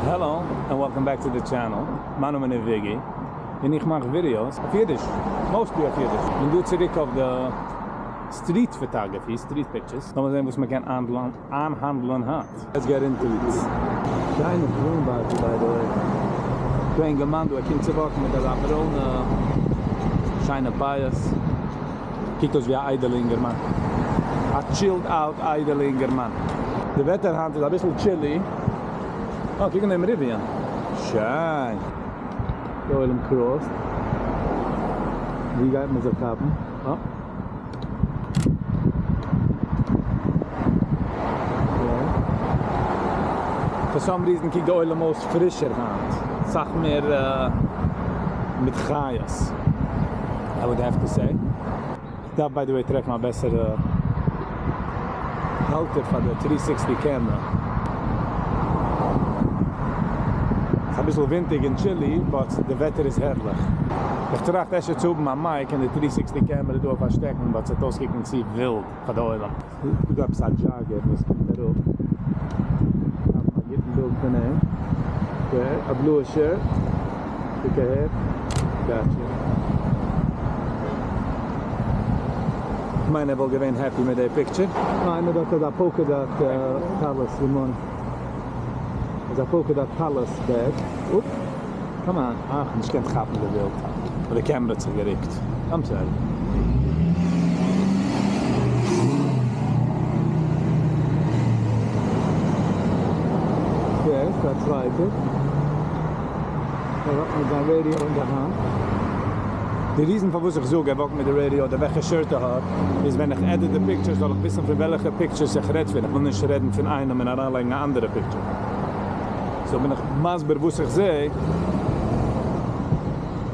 Hello and welcome back to the channel, מיין נאמען איז וויגי און איך מאך ווידיאוס אויף אידיש, mostly אויף אידיש, כ'בין דא צוריק אויף די street photography, street pictures, לאמיר זען וואס מען קען איינהאנדלען היינט. Let's get into it. שיינע תפילין בייטל by the way. דא אינגערמאן דא ער קומט צו וואקן מיט אזא ברוינע שיינע פיאות. קוקט אויס ווי א איידעלע אינגערמאן. א chilled out איידעלע אינגערמאן. די וועטער היינט איז אביסל chilly. אה, קוק אן דעם Rivian. שיין. די עולם cross ט. ווי גייט מען זיך כאפן? אה. For some reason קוקט די עולם אויס פרישער היינט. סאך מער מיט חיות. I would have to say. כ'דארף by the way טרעפן א בעסערע האלטער פאר די three sixty camera. ס'איז אביסל ווינטיג און chilly but די וועטער איז הערליך. איך טראכט אפשר צו האבן א mic און די three sixty camera דא אויף א שטעקן but ס'וועט אויסקוקן צו ווילד פאר די עולם. ס'איז דא עפעס א jogger וואס קומט אראפ. כאפן א גוטן בילד פון אים. Okay, א בלויע shirt. קוק אהער. Gotcha. כ'מיין ער וואלט געווען happy מיט די picture. איינער דארט האט א polka dot טלית רימון. אזא polka dot טלית bag. אופ. Come on. אה, כ'האב נישט געקענט כאפן די בילד. ווייל די קעמרע האט זיך געריקט. I'm sorry. Okay, ס'דא א צווייטער. ער walk ט מיט זיין רעדיא אין די האנט. די reason פארוואס איך זאג ער walk ט מיט די רעדיא אדער וועלכע shirt ער האט, איז ווען איך edit די pictures זאל איך וויסן פון וועלכע pictures איך רעד פון, איך וויל נישט רעדן פון איינעם און אריינלייגן א אנדערע picture. So בין איך מסביר וואס איך זעה,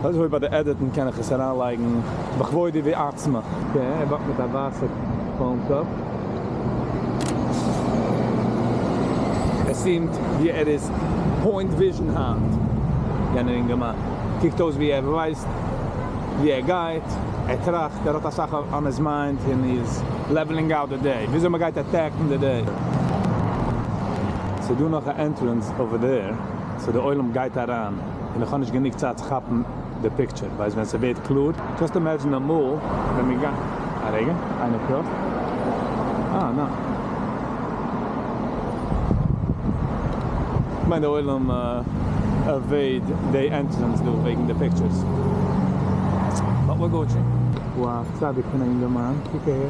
אזוי ביי די edit ן קען איך עס אריינלייגן בכבודי ועצמי. Okay, ער walk ט מיט א ווייסע phone cup. עס seem ט ווי ער איז point vision היינט, יענער אינגערמאן קוקט אויס ווי ער ווייסט ווי ער גייט, ער טראכט, ער האט אסאך on his mind און איז leveling out די day, וויאזוי מען גייט attack ן די day. ס'איז דא נאך א entrance over there, so די עולם גייט אריין, און איך האב נישט גענוג צייט צו כאפן די picture, ווייסט ווען ס'ווערט קלאר, just imagine אמאל ווען מיר גייען, א רגע, איינער cross ט, אה ניין. כ'מיין די עולם avoid די entrance דא וועגן די pictures. But we're Gucci. Wow, צדיק פון א אינגערמאן, קוק אהער.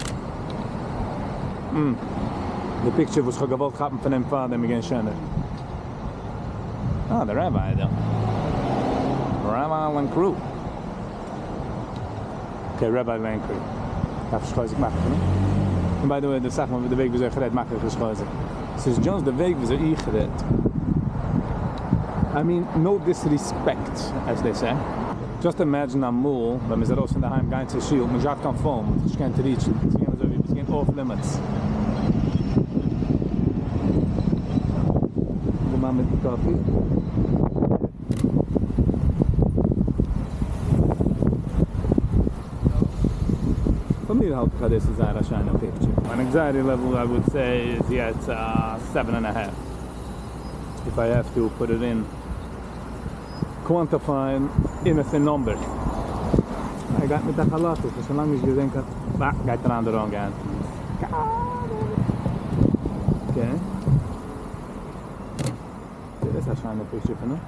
די picture וואס כ'האב געוואלט כאפן פון אים פארדעם איז געווען שענער. אה, די rabbi דא. Rabbi Lancrew. Okay, Rabbi Lancrew. דארף נישט חוזק מאכן פון אים. און by the way, די סאך מאל די וועג וויאזוי איך רעד מאך איך נישט חוזק. ס'איז just די וועג וויאזוי איך רעד. I mean, no disrespect, as they say. Just imagine אמאל ווען מ'איז ארויס פון די היים גיין צו שול, מ'האט געהאט קיין phone, מ'האט זיך נישט געקענט reach ן, ס'איז געווען אזוי ווי ביסט געווען off limits. די מאן מיטן coffee. פאר מיר האלט איך אז דאס איז זייער א שיינע picture. מיין anxiety level I would say איז יעצט א seven and a half. If I have to put it in quantify אין אין numbers. ער גייט מיט א כאלאט, איך האב שוין לאנג נישט געזען קיין. אה, גייט אריין די wrong entrance. Okay. דאס איז א שיינע picture פון אים.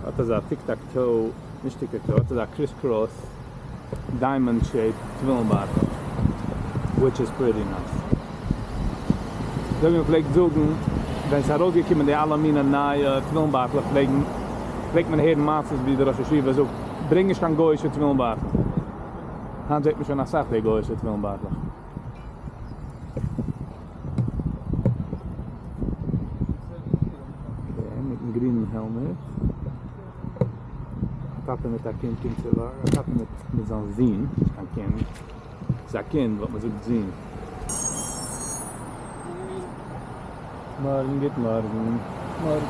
האט אזא tic tac toe, נישט tic tac toe, האט אזא criss cross diamond shape תפילין בייטל, which is pretty nice. אזוי ווי מ'פלעגט זאגן ווען ס'איז ארויסגעקומען די אלע מינע נייע תפילין בייטלעך פלעגן פלעגט מען הערן מעשות ווי דער ראש ישיבה זאגט ברענג נישט קיין גוי'אישע תפילין בייטל. היינט זעט מען שוין אסאך די גוי'אישע תפילין בייטלעך. מיטן גרינעם helmet. א טאטע מיט א קינד קומט צו ווארט, א טאטע מיט זיין זון, נישט קיין קינד, ס'איז א קינד וואלט מען זאגט זון. מארגן גוט מארגן, מארגן.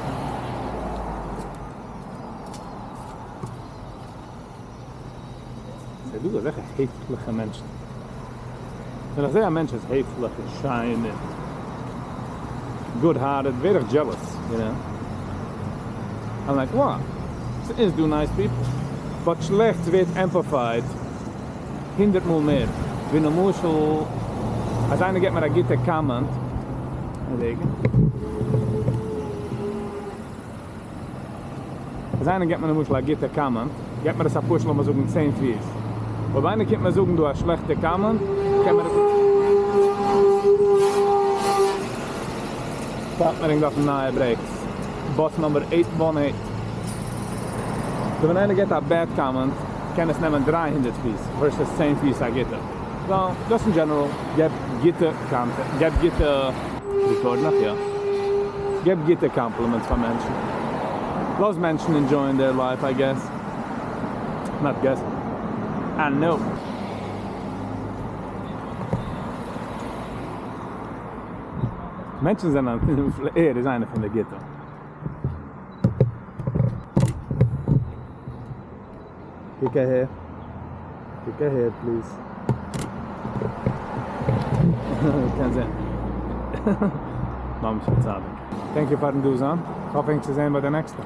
ס'איז דא אזעלכע העפליכע מענטשן. ווען איך זעה א מענטש איז העפליך און שיין און. good hearted ווער איך jealous, you know? I'm like wow, ס'איז דא nice people. But שלעכטס ווערט amplified הונדערט מאל מער. ווי למשל אז איינער געבט מיר א גוטע comment, רגע. אז איינער געבט מיר למשל א גוטע comment, געבט מיר עס א push לאמיר זאגן צען פיס. אויב איינער קומט מיר זאגן דא א שלעכטע comment, קען מיר עס. פארט מיר אינגאנצן נייע brakes. Bus number eight one eight. So ווען איינער געבט א bad comment, קען עס נעמען 300 פיס versus 10 פיס א גוטע. So, just in general, געב גוטע content, געב גוטע. Record נאך, יא. געב גוטע compliments פאר מענטשן. לאז מענטשן enjoying their life, I guess. Not guess. I know. מענטשן זענען, ער איז איינער פון די גוטע. קוק אהער. קוק אהער, please. קען זען. ממש א צדיק. Thank you פארן דא זיין. איך האף ענק צו זען ביי די נעקסטע.